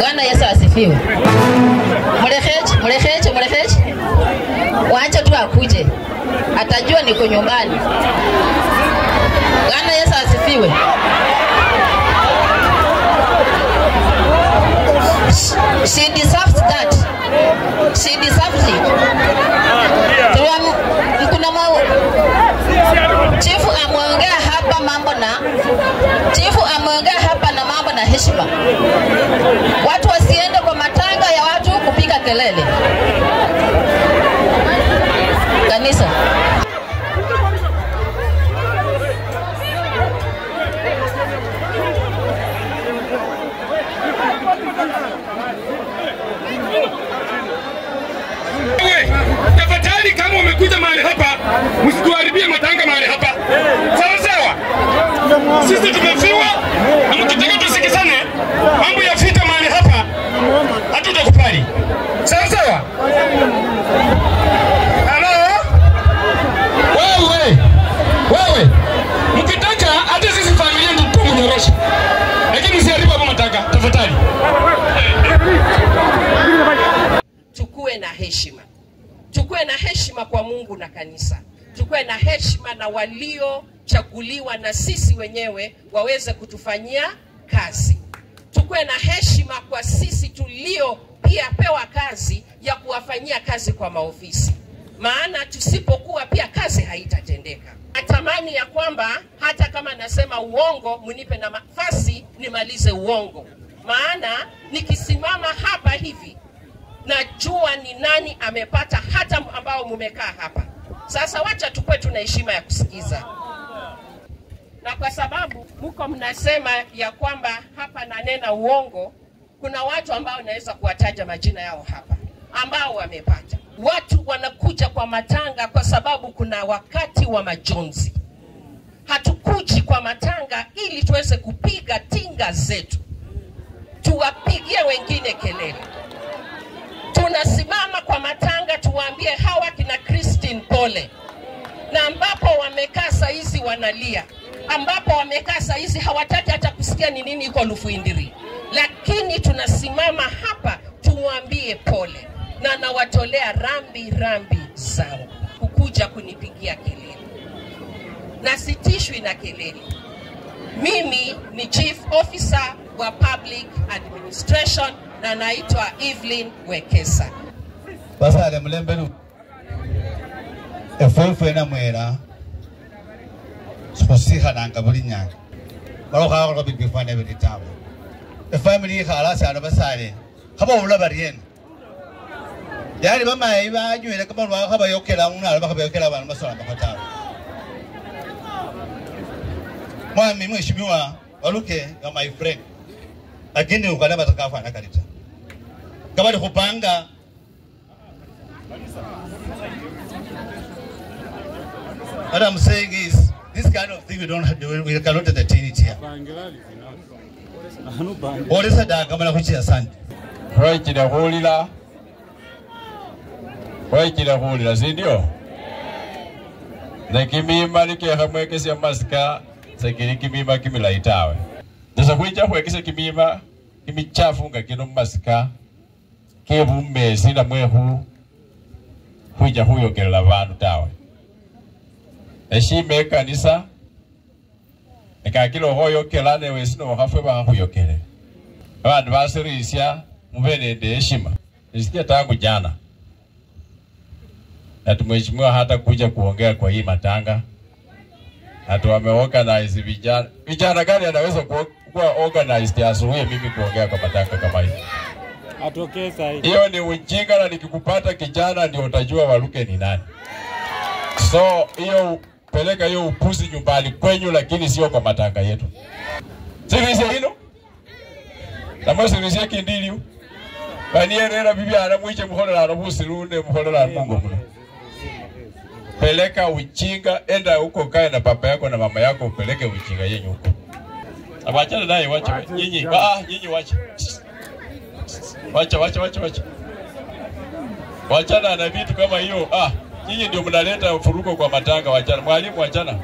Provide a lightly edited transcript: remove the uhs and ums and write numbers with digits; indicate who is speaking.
Speaker 1: Bwana Yesu asifiwe. Mreheche, mreheche, mreheche. Waacha tu akuje. Atajua niko nyumbani. Bwana Yesu asifiwe. She deserves that. She deserves it. Chifu ameongea hapa mambo na chifu ameongea hapa na mambo na heshima. Watu wasiende kwa matanga ya watu kupiga kelele. Kanisa.
Speaker 2: Tafadhali kama umekuja mahali hapa, msituharibie matanga mahali hapa. Sawa sawa. Sisi tumefiwa na mkitaka tusikizane, mambo ya vita mahali hapa hatutakubali. Sawa sawa. Hello? Wewe. Wewe. Mkitaka hata sisi familia ndio tumunyoroshe. Lakini msiharibu hapo matanga, tafadhali.
Speaker 3: Tukue na heshima. Tukue na heshima kwa Mungu na kanisa. Tukue na heshima na waliochaguliwa na sisi wenyewe waweze kutufanyia kazi. Tukue na heshima kwa sisi tulio pia pewa kazi ya kuwafanyia kazi kwa maofisi. Maana tusipokuwa pia kazi haitatendeka. Natamani ya kwamba hata kama nasema uongo, mnipe na nafasi nimalize uongo. Maana nikisimama hapa hivi najua ni nani amepata, hata ambao mumekaa hapa. Sasa wacha tukue tuna heshima ya kusikiza. Na kwa sababu mko mnasema ya kwamba hapa nanena uongo, kuna watu ambao naweza kuwataja majina yao hapa ambao wamepata. Watu wanakuja kwa matanga kwa sababu kuna wakati wa majonzi. Hatukuji kwa matanga ili tuweze kupiga tinga zetu, tuwapigie wengine kelele. Tunasimama kwa matanga tuwaambie hawa kina Christine pole. Na ambapo wamekaa saizi wanalia, ambapo wamekaa saizi hawataki hata kusikia ni nini iko Lufuindiri. Lakini tunasimama hapa tuwaambie pole. Na nawatolea rambi rambi zangu kukuja kunipigia kelele. Na sitishwi na kelele. Mimi ni Chief Officer wa Public Administration na naitwa Evelyn Wekesa.
Speaker 4: Basale mulembelu efwefe na mwera sikhusikhananga buli nyanga balokha bibifwana bili tawe efamily ikhala syalo basale khabawula bariena yani bamayi banywele kamalwa khabayokela munalo bakhabayokela bandu basolambakho tawe. Mwami mheshimiwa Waluke ya my friend, lakini ukala batakafana kalita kabali kupanga. What I'm saying is, this kind of thing we don't have, we cannot entertain it here. Olisa daga mala kuchia asante.
Speaker 5: Khwechile khulila. Khwechile khulila sindio? Ne kimima nikekha mwekesya masika sekili kimima kimilayi tawe. Sasa khwicha khwekesya kimima kimichafu nga kino mumasika kebumesi namwe khwicha khuyokelela bandu tawe. Heshima ekanisa ekakila okhoyokela newesi nokhafwe bakhakhuyokele. Abandu basirisya mube nende heshima. Nisikia tangu jana ati mheshimiwa hata kuja kuongea kwa hii matanga. Ati wameorganize vijana. Vijana gani anaweza kuwa organized asubuhi mimi kuongea kwa matanga kama hii?
Speaker 6: Atokee sahi.
Speaker 5: Hiyo ni ujinga, na nikikupata kijana ndio utajua Waluke ni nani. So hiyo peleka hiyo upuzi nyumbani kwenyu, lakini sio kwa matanga yetu. Sivise hino? Namwe sivise kindiliu. Banierera bibi ana mwiche mukholela busilune mukholela Mungu muno. Peleka ujinga, enda huko kae na baba yako na mama yako, upeleke ujinga yenyu huko. Abachana naye, wacha nyinyi, nyinyi wacha. Wacha wacha wacha wacha. Wachana na vitu kama hiyo. Nyinyi ndio mnaleta furuko kwa matanga, wachana. Mwalimu wachana.